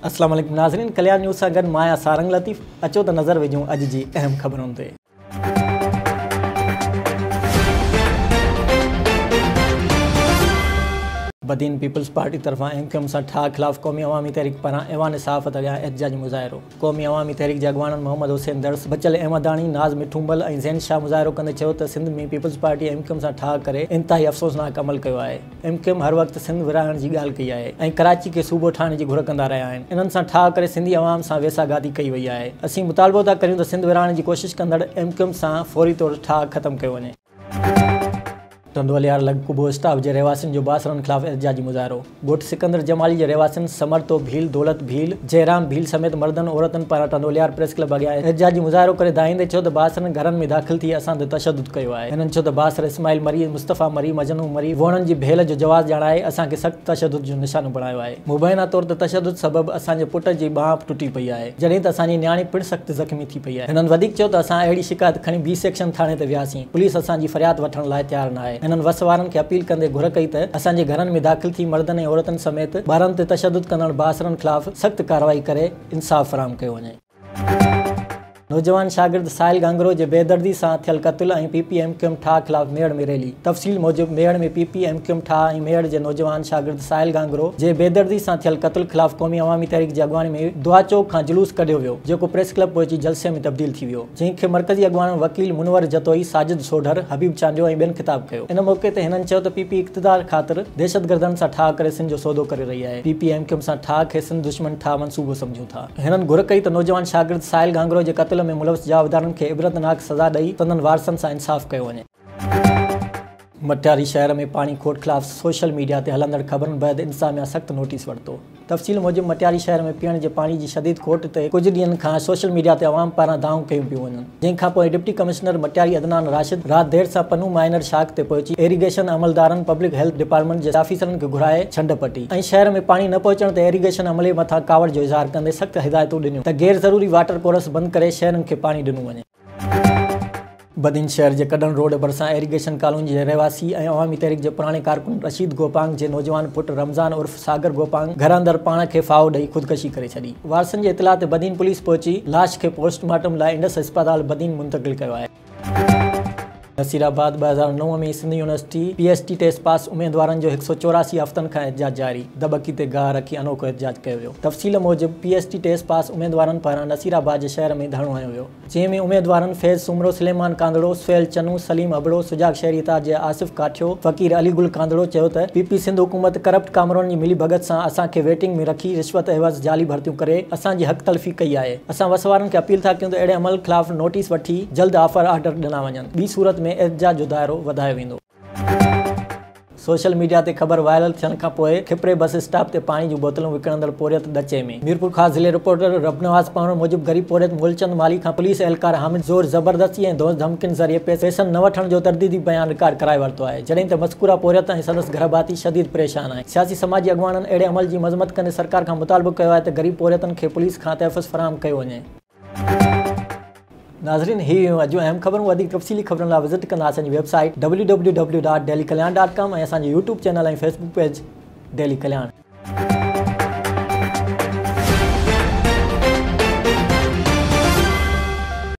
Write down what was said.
اسلام عليڪم ناظرين ڪليان نيوز سان گڏ مان آهيان سارنگ لطيف اچو ته نظر وجهون اڄ جي اهم خبرن تي. بدين پيپلز پارٽي طرفان ايم ڪيو ايم سان ٺاهه خلاف قومي عوامي تحريڪ پاران ايوان صحافت اڳيان احتجاجي مظاهرو. قومي عوامي تحريڪ جي اڳواڻن محمد حسين درس، بچل احمداڻي، ناز مٺومل ۽ زين شاهه مظاهرو ڪندي چيو ته Sindh ۾ Peoples Party M Q M سان ٺاهه ڪري انتهائي افسوسناڪ عمل ڪيو آهي، ايم ڪيو ايم هر وقت سنڌ ورهائڻ جي ڳالهه ڪئي آهي ۽ ڪراچي کي صوبو ٺاهڻ جي گهر ڪندا رهيا آهن، انهن سان ٺاهه ڪري سنڌي عوام سان ويساهه گهاتي ڪئي وئي آهي، اسين مطالبو ٿا ڪريون ته سنڌ ورهائڻ جي ڪوشش ڪندڙ ايم ڪيو ايم سان فوري طور ٺاهه ختم ڪيو وڃي. ٽنڊوالهيار لڳ قبو اسٽاپ جي رهواسين جو بااثرن خلاف احتجاجي مظاهرو، ڳوٺ سڪندر جمالي جي رهواسين سمرتو ڀيل، دولت ڀيل، جئرام ڀيل سميت مردن عورتن پاران ٽنڊوالهيار پريس ڪلب اڳيان احتجاجي مظاهرو ڪري دانهيندي چيو ته بااثرن گهرن ۾ داخل ٿي اسان تي تشدد ڪيو آهي. هنن چيو ته بااثر اسماعيل مري، مصطفيٰ مري، مجنون مري ووڻن جي ڀيل جو جواز ڄاڻائي اسان کي سخت تشدد جو نشانو بڻايو آهي. مبينا طور تي تشدد سبب اسان جي پٽ جي ٻانهن ٽٽي پئي آهي، جڏهن ته اسان جي نياڻي پڻ سخت زخمي ٿي پئي آهي. هنن وڌيڪ چيو ته اسان اهڙي شڪايت کڻي بي سيڪشن ٿاڻي تي وياسين، پوليس اسان جي فرياد وٺڻ لاء تيار ناهي. هنن وس وارن کي اپيل ڪندي گهر ڪئي ته اسان جي گهرن ۾ داخل ٿي مردن ۽ عورتن سميت ٻارن تي تشدد ڪندڙ بااثرن خلاف سخت ڪارروائي ڪري انصاف فراهم ڪيو وڃي. نوجوان شاگرد ساحل گهانگهرو جي بيدردي سان ٿيل قتل ۽ P P M Q M ٺاهه خلاف ميهڙ ۾ ريلي. تفصيل موجب Mehar ۾ P P M Q M ٺاهه ۽ ميهڙ جي نوجوان شاگرد ساحل گهانگهرو جي بيدردي سان ٿيل قتل خلاف قومي عوامي تحريڪ جي اڳواڻي ۾ دعا چوڪ کان جلوس ڪڍيو ويو جيڪو پريس ڪلب پهچي جلسي ۾ تبديل ٿي ويو جنهن کي مرڪزي اڳواڻن وڪيل منور جتوئي، ساجد سوڍر، حبيب چانڊيو ۽ ٻين خطاب ڪيو. ان موقعي تي هنن چيو ته پي پي اقتدار خاطر دهشتگردن سان ٺاهه ڪري سنڌ جو سودو ڪري رهي آهي، P P M Q M سان ٺاهه کي سنڌ دشمن ٺاهه منصوبو سمجهون ٿا. هنن گهر ڪئي ته نوجوان شاگرد ساحل گهانگهرو جي قتل ۾ ملوث جوابدارن کي عبرتناڪ سزا ڏئي سندن وارثن سان انصاف ڪيو وڃي. مٽياري شهر ۾ پاڻي کوٽ خلاف سوشل ميڊيا تي هلندڙ خبرن بعد انتظاميا سخت نوٽيس ورتو. تفصيل موجب مٽياري شهر ۾ پيئڻ جي پاڻي جي شديد کوٽ تي ڪجهه ڏينهن کان سوشل ميڊيا تي عوام پاران دانهون ڪيون پيون وڃن جنهن کانپوء ڊپٽي ڪمشنر مٽياري عدنان راشد رات دير سان پنو مائنر شاخ تي پهچي ايريگيشن عملدارن پبلڪ هيلٿ ڊپارٽمينٽ جي آفيسرن کي گهرائي ڇنڊ پٽي ۽ شهر ۾ پاڻي نه پهچڻ تي ايريگيشن عملي مٿان ڪاوڙ جو اظهار ڪندي سخت هدايتون ڏنيون ته غير ضروري واٽر ڪورس بند ڪري شهرين کي پاڻي ڏنو وڃي. بدين شهر جي ڪڍڻ روڊ ڀرسان ايريگيشن ڪالوني جي رهواسي ۽ عوامي تحريڪ جي پراڻي ڪارڪن رشيد گوپانگ جي نوجوان پٽ رمضان عرف ساگر گوپانگ گهر اندر پاڻ کي ڦاهو ڏئي خودڪشي ڪري ڇڏي. وارثن جي اطلاع تي بدين پوليس پهچي لاش کي پوسٽ مارٽم لاء انڊس اسپتال بدين منتقل ڪيو آهي. Nasirabad, 2009 ۾ Sindh university P S T test pass اميدوارن جو 184 هفتن کان احتجاج جاري، دٻڪي تي گاهه رکي انوکو احتجاج ڪيو ويو. تفصيل موجب P S T test pass اميدوارن پاران نصيرآباد جي شهر ۾ ڌرڻو هنيو ويو، جنهن ۾ اميدوارن فيض سومرو، سليمان ڪانڌڙو، سهيل چنو، سليم ابڙو، سجاڳ شهري اتحاد جي آصف ڪاٺيو، فقير علي گل ڪانڌڙو چيو ته پي پي سنڌ حڪومت ڪرپٽ ڪامورن جي ملي ڀڳت سان اسان کي ويٽنگ ۾ رکي رشوت عيوض جعلي ڀرتيون ڪري اسان جي حق تلفي ڪئي آهي. اسان وس وارن کي اپيل ٿا ڪيون ته اهڙي عمل خلاف نوٽيس وٺي جلد آفر آرڊر ڏنا وڃن، ٻي صورت ۾ احتجاج جو دائرو وڌايو ويندو. سوشل ميڊيا تي خبر وائرل ٿيڻ کانپوء کپري بس اسٽاپ تي پاڻي جون بوتلون وڪڻندڙ پورهيت ڏچي ۾. ميرپورخاص ضلعي رپورٽر ربنواز پنهور موجب غريب پورهيت مولچند مالهي کان پوليس اهلڪار حامد زور زبردستي ۽ ڌونس ڌمڪين ذريعي پئسن نه وٺڻ جو ترديدي بيان رڪارڊ ڪرائي ورتو آهي جڏهن ته مذڪوره پورهيت ۽ سندس گهرڀاتي شديد پريشان آهن. سياسي سماجي اڳواڻن اهڙي عمل جي مذمت ڪندي سرڪار کان مطالبو ڪيو آهي ته غريب پورهيتن کي پوليس کان تحفظ فراهم ڪيو وڃي. ناظرين هي هيون اڄ جون اهم خبرون وڌيڪ تفصيلي خبرن لاء وزٽ ڪندا اسان جي web site www.dailykalyan.com ۽ اسان جي YouTube channel ۽ Facebook page daily Kalyan.